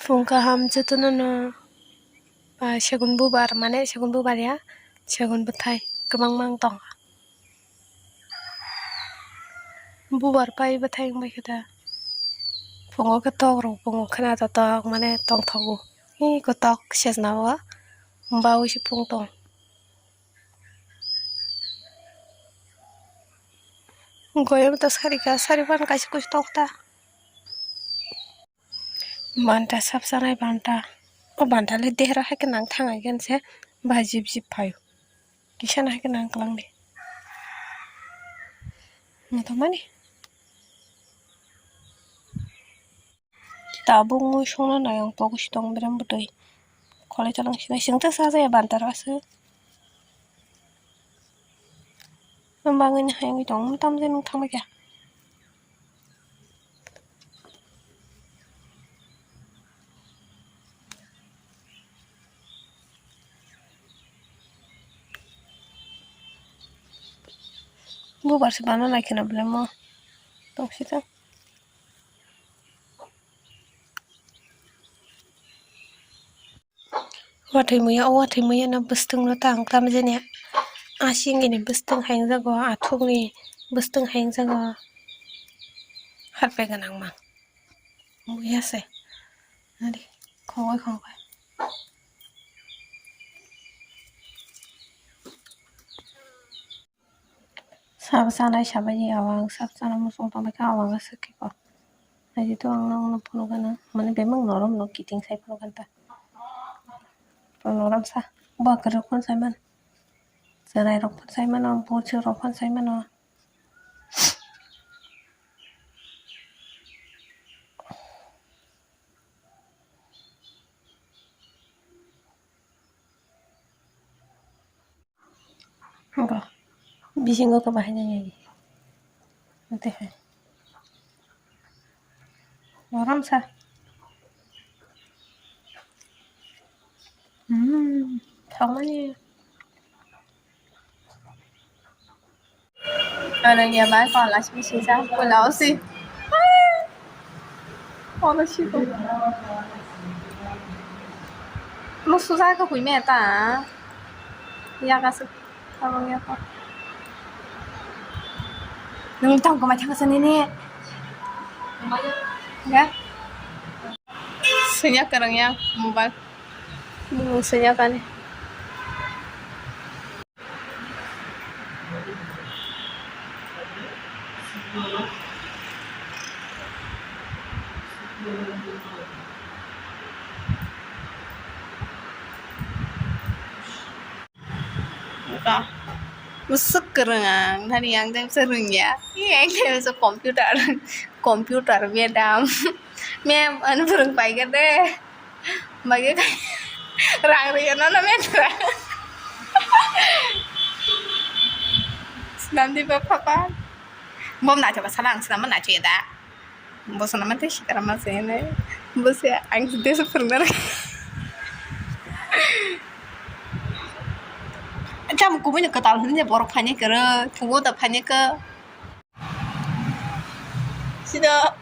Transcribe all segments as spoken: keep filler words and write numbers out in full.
Pung kaham jotono no, ah, segun bubar, mane segun bubar ya, segun bwthai kwbangma wng tong. Bubar pai bwthai wng bai khe da. Pungo khe tok rw, pungo khwna totok mane tongthogo. Ih, kotok sejna o baui se pung tong. Goyam to sari ka, sari ban kaisa kusu tok ta. Banta sap sanai banta. O banta le dehra hai khe nang thang hai khe se ba jip jip phaio. Kisa na hai khe nang klang di. Naithokmani. Tabuk mui songna nai ang pogo si tong berem bwtwi. Kholai chalang sinai sengta sa jaya banta rw aswk. Bangwini hai wngwi tong tam je nung thangbai kha. Bubar se bana nai kheno belai mo tong si ta. Watwi muya, o watwi muya no bwswtwng no ta ang tam jani. Asing ni bwswtwng hai wngjago, athuk ni bwswtwng hai wngjago. Harpai gwnang ma. Muya se. Nari, khongoi khongoi. Sabo chanai sabaini awang, sabo chana muchung tongbaikha awang aswk khe ko. Naidi to ang nokno phunukgana, mane bemang norom no kiting sai phunukgana ta. Norom sa, bo kwrwk phano saiman, chwrai rok phano saimano, bwswk rok phano saimano. Bo bisingo khe bahai nai. Ante hai. Norom sa. Hmm, thangmani. Ano ya bai kola simi sisa kola osi. Kola siko. Mo susa ko hui me ta. Ya ka su. Tabang ya ko. Nung tang ko ma thang sa ni ni. Ya. Senya karang ya mobile. Nung senya kani. Bwswk kwrwng ang, nani ang tei bwswk rwngya. Ang tei bwswk computer, computer madam. Ma'am, ano phwrwng paikha de. Bagwi rang rwya nono metra. Swnam di ba papa. Bom nacho ba sala ang swnam nacho ya da. Bo swnam tei sikara ma se ne. Bo se ang de se phurna. Cham kubui no katal hwnde borok phani kara, thugo da phani ka. Sida.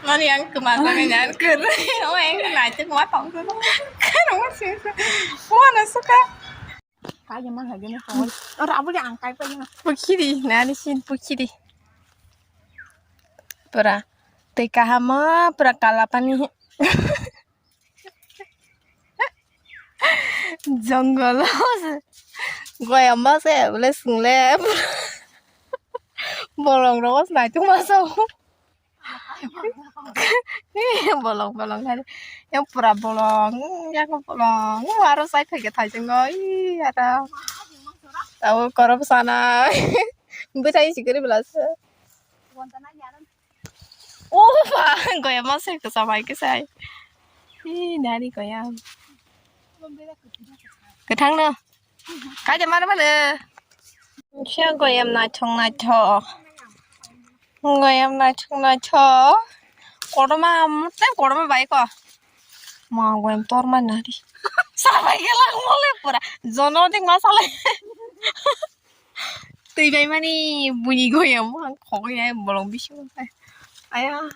Nani ang kwma jagani ang kwrwi. O ang naitok ma tong kwrwi. Kwrwi ma singsa. Wana suka. Kaya man hagini hawal. Ora abuli ang kai pa yang. Pukhiri, nani sin pukhiri. Pura. Tei kaham, pura kala pani. Jongol o se goyam ma se bole swngle bolong rogo se naitok ma sao. Bolong bolong hai yang pura bolong yang bolong aro sai phai khe thai chwngo aro tabo korop sana bwthai sikiri bwla se. O ba, goyam ma se kwcham hai khe sai. Ih, nani goyam. Kwthang no. Kaisa mano mano. Sia goyam naithok naithok. Goyam naithok naithok. Kotorma, tei kotorma bai ko. Ma goyam torma nari. Sabai khe langmole pura. Jono dik ma salai. Twi bai mani buini goyam ang khogwi ai bolong bisingo khai. Aya.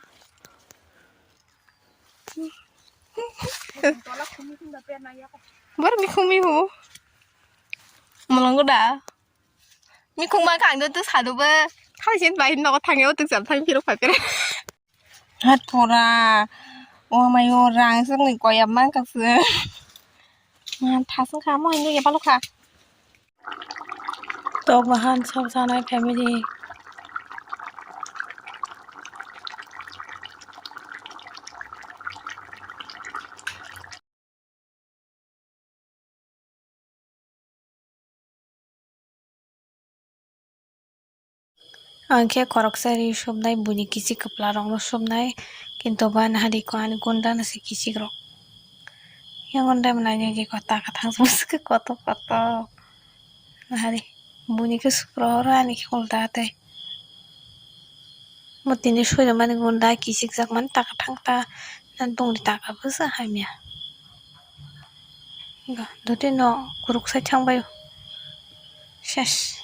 Bor mikhung mihu. Mulungo da. Mikhung ma kang do tu sadu ba. Thai sin bai no thang yo tu sam thang phiro pha pere. Hat pura. O mai o rang sung ni koyam man ka se. Man thasung kha mo hindu ya balu kha. Tok bahan sob sanai family. Ang khe khoroksa ri supnai, buini kichik kwpla rokno supnai, kintu ba nahari ko ani gunda no se kichik rok. Yang gunda mwnai ni ko ta kwthang se bwswk koto koto. Nahari buini khe supro oro ani khe ulta tei. Mo tini soi rwmani gunda kichik jak mani ta kwthang ta na bongni ta ka bwsa hamya. Ga dotino kuruk sai thang bai ses.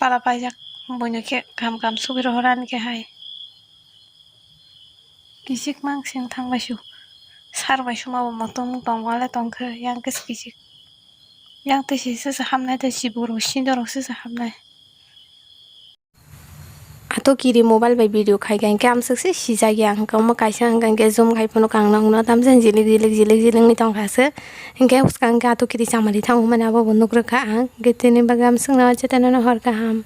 Pala paijak buino khe kam kam sugwi rohor ani khe hai. Kichik mang sing thang bai su. Sar bai suma bo motom tong wale tong khe yang khe kichik. Yang tei si se hamnai tei si buru sindoro se hamnai. Ato kiri mobile bai video khai kha, hinkhe amswk se sijak ya, hinkhe omo kaisa hinkhe zoom khai phano kang nang no tamjani jilik jilik jilik jilik wngwi tong kha se, hinkhe swkang khe ato kiri chamari thango mani abo bo nuk rwkha ang, hinkhe tini bagwi amswk no chetano no hor kaham.